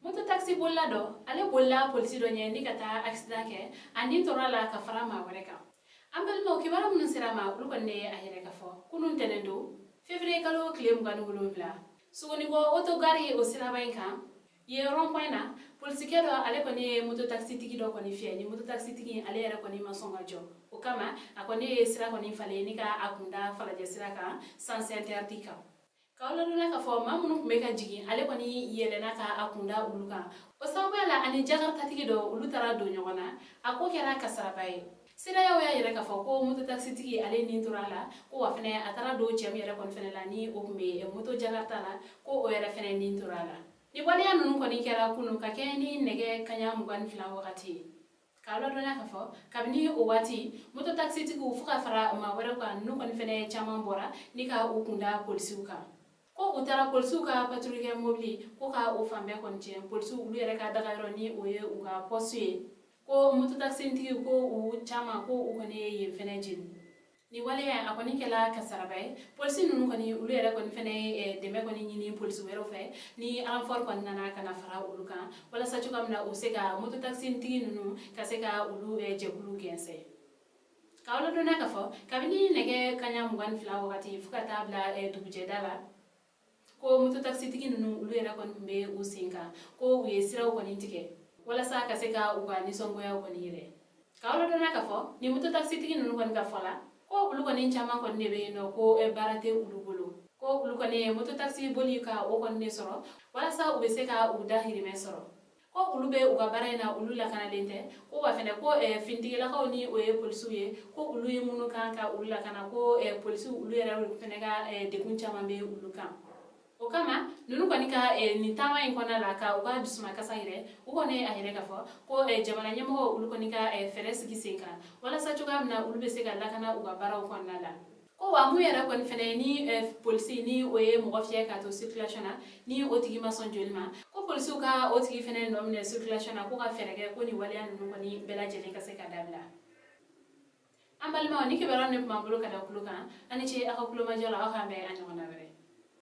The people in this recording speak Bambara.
Moto taxi bolila dɔ, ale bolila polisi dɔ ɲɛ ni ka taa accident kɛ, a ni tora la ka fara maa wɛrɛ kan. An balimaw, kibaru minnu sera ma, olu kɔni ne a yɛrɛ ka fɔ kunun tɛnɛn don, février kalo tile 27, Sogonikɔ autogare o siraba in kan yen rond point na, polisikɛ dɔ, ale kɔni ye moto taxi tigi dɔ kɔni fiyɛ. Ni moto taxi tigi, ale yɛrɛ kɔni ma sɔn ka jɔ, o kama a kɔni ye sira kɔni falen ni ka a kunda Falajɛ sira kan, sens interdit kan. K'aw ladɔnniya k'a fɔ maa minnu tun bɛ ka jigin, ale kɔni yɛlɛnna ka a kunda olu kan. O sababuya la, ani jakartatigi dɔ, olu taara don ɲɔgɔn na, a ko kɛra kasaraba ye. Seereyaw y'a yɛrɛ k'a fɔ ko mototakisitigi, ale ni tora a la, ko wa fɛnɛ a taara don cɛ min yɛrɛ kɔni fɛnɛ la, ni o tun bɛ moto jakarta la, ko o yɛrɛ fɛnɛ ni tora a la. Ni waleya ninnu kɔni kɛra kunun ka kɛ ni nɛgɛ kaɲa 22 wagati ye. K'a ladɔnniya k'a fɔ kabini o waati, mototakisitigiw fo ka fara maa wɛrɛw kan, ninnu kɔni fɛnɛ caman bɔra ni ka u kunda polisiw kan, ko u taara polisiw ka patrouille kɛ mobili, ko ka o fan bɛɛ kɔni tiɲɛ. Polisiw olu yɛrɛ ka dagayɔrɔ, ni o ye u ka poste ye, ko mototakisitigiw, ko u caman, ko u kɔni ye yen fɛnɛ jeni. Ni waleya a kɔni kɛla kasaraba ye. Polisi ninnu kɔni, olu yɛrɛ kɔni fɛnɛ ye dɛmɛ kɔni ɲini polisi wɛrɛw fɛ, ni renfort kɔni nana ka na fara olu kan, walasa cogoya min na u bɛ se ka mototakisitigi ninnu ka se ka olu jɛkulu gɛnsɛn. K'aw ladɔnniya k'a fɔ kabini nɛgɛ kaɲa 22 wagati fo ka taa bila dugujɛda la, ko mototakisitigi ninnu, olu yɛrɛ kɔni tun bɛ u sen kan, ko u ye siraw kɔni tigɛ walasa ka se ka u ka nisɔngoyaw kɔni yɛrɛ. K'aw ladɔnniya k'a fɔ ni mototakisitigi ninnu kɔni ka fɔ la, ko olu kɔni caman kɔni de bɛ yen nɔ, ko baara tɛ olu bolo, ko olu kɔni ye mototakisi boli ka o kɔni de sɔrɔ walasa u bɛ se ka u dahirimɛ sɔrɔ, ko olu bɛ u ka baara in na, olu lakanalen tɛ, ko wa fɛnɛ ko finitigilakaw, ni o ye polisiw ye, ko olu ye minnu kan ka olu lakana, ko polisiw olu yɛrɛ fɛnɛ ka degun caman bɛ olu kan. O kama ninnu kɔni ka nin taama in kɔnɔna la, ka u ka dusumakasa yɛrɛ, u kɔni a yɛrɛ k'a fɔ ko jamana ɲɛmɔgɔw, olu kɔni ka fɛɛrɛ sigi sen kan walasa cogoya min na olu bɛ se ka lakana u ka baaraw kɔnɔna la. Ko wa mun yɛrɛ kɔni fɛnɛ, ni polisi ni o ye mɔgɔ fiyɛ k'a to circulation na, ni o tigi ma sɔn joli ma, ko polisiw ka o tigi fɛnɛ nɔ minɛ circulation na, ko ka fɛɛrɛ kɛ ko nin waleya ninnu kɔni bɛɛ lajɛlen ka se ka dabila. An balimaw, ni kibaruya ne tun b'an bolo ka da tulo kan. Aw ni ce aw ka kulomajɔ la. Aw k'an bɛn a ɲɔgɔnna wɛrɛ.